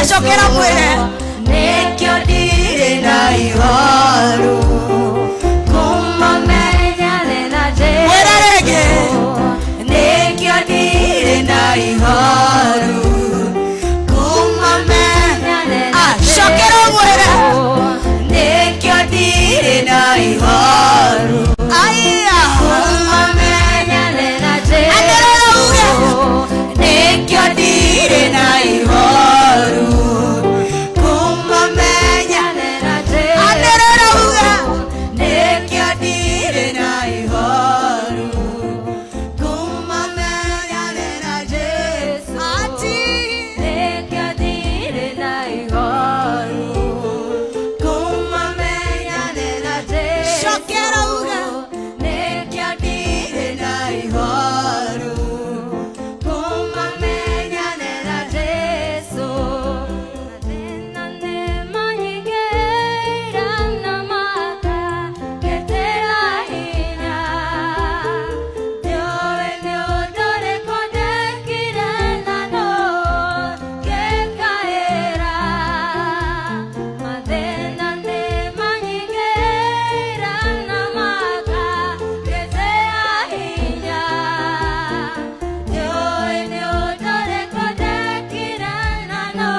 Acokera mwĩre. Nĩkĩo ndirĩ na ihoru kumamenyane na Jesu. Mwĩre rĩngĩ. Nĩkĩo ndirĩ na ihoru kumamenyane na Ah, cokera ũmwĩre. Nĩkĩo ndirĩ na ihoru Aya. kumamenyane na Jesu. Anĩrĩra uge. Nĩkĩo ndirĩ na ihoru kumamenyane na Jesu. Anĩrĩra uge. Nĩkĩo ndirĩ na ihoru kumamenyane na Jesu. Ati. Nĩkĩo ndirĩ na ihoru kumamenyane na Jesu. Cokera uge. Nĩkĩo ndirĩ na ihoru kumamenyane na Jesu. Mathĩna nĩ manyingĩ na makagetera hinya. Ndiũĩ nĩ ũndũ ũrĩkũ ndekire na no ngĩkaĩra. Mathĩna nĩ manyingĩ na makagetera hinya. Ndiũĩ nĩ ũndũ ũrĩkũ ndekire na no